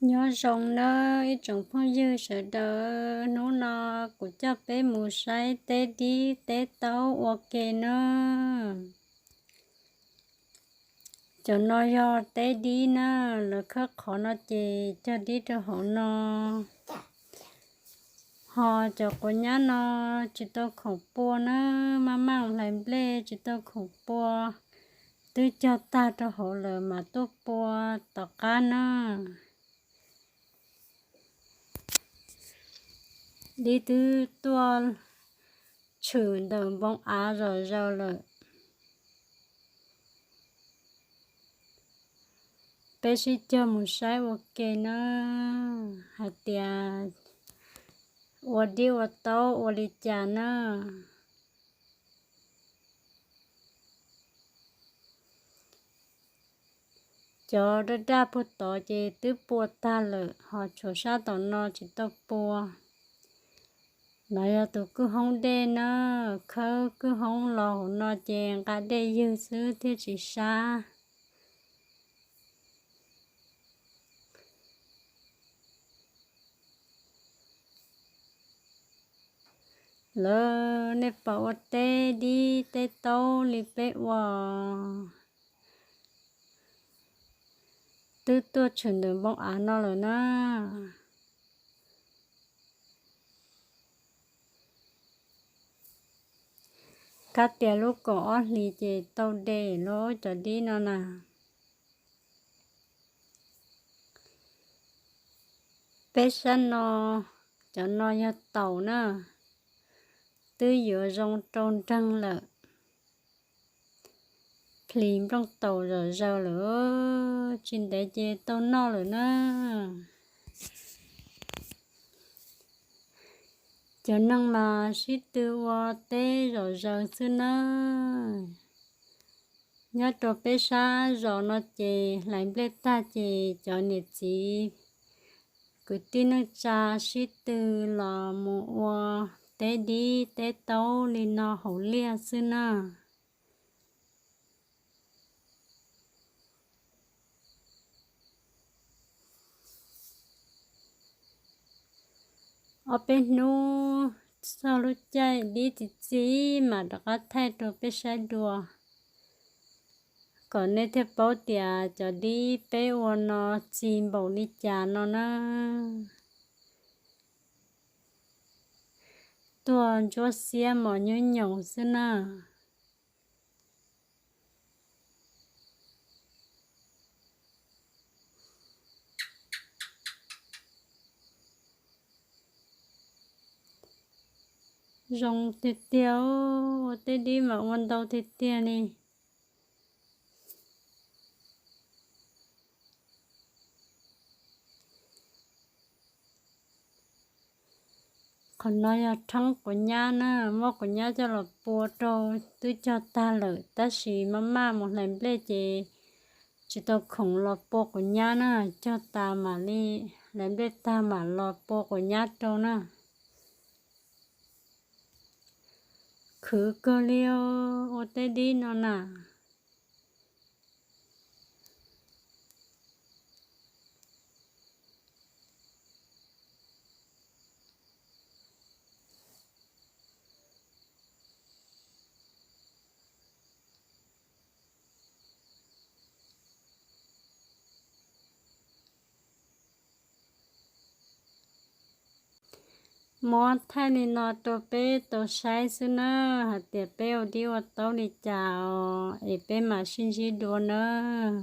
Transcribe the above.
Nyob zoo nawb ib tsoom phooj ywg sawv daws, hnub no kuv coj peb mus saib teb dib teb taub ua ke nawb. Cov no yog teb dib na, lawv khawb qhov no ces cog dib rau hauv no. Ho cov quav nyab no tsis tau khoom pua na, maj maj hlais nplej tsis tau khoom pua, twb cog tag rau hauv lawm mam tuaj pua tom qab na. Dib twb tuaj tshwm ntawm npoo av zom zaws lawm. Peb sib cog mus saib ua ke na, hais tias ua dib ua taub ua li cas na. Cov daj daj puag tod ces twb pua tag lawm, ho tshuav sab tom no tsis tau pua. No yog tus kwj hoob dej na, khawb kwj hoob los hauv no ces nqa dej ywg xwb thiaj tsis sab. Lawv, nej pom ua teb dib teb taub li peb ua, twb tuaj tshwm ntawm npoo av no lawm na. Kab tias lub kaum ob hlis ces tau de lawm cov dib no na. Peb sab no, cov no yog taum na, twb yuav zoo rau nreeg lawm. Plis nplooj taus zom zaws lawm, tsis ntev ces tau noj lawm na. Cov neeg mas sib tw ua teb zom zaws xwb na. Nyob rau peb sab zos no ces hlais nplej tag ces cov niam txiv kwv tij neej tsa sib tw los mus ua teb dib teb taub li no haus liaj xwb na. Ob peb hnub txog lub caij dib txi txiv mam rov qab thaij rau peb saib dua, kom nej thiaj paub tias cov dib peb ua no txi npaum li cas no na. Tuaj ntsuab xiab mos nyob nyoos xwb na. Zoo tiag tiag, ua tej dib mas ua ntau tiag tiag li. Qhov no yog rheeb quav nyab na, muab quav nyab coj los pua rau, twb cog tag lawm tab sis maj maj mus hlais nplej ces tsis tau khoom los pua quav nyab na, cog tas mam li, hlais nplej tag mam los pua quav nyab rau na. Khwv kawg li ua tej dib no na. Muab thaij li no rau peb tau saib xwb na, hais tias peb ua dib ua taub li cas os, es peb mam sib ntsib dua nawb.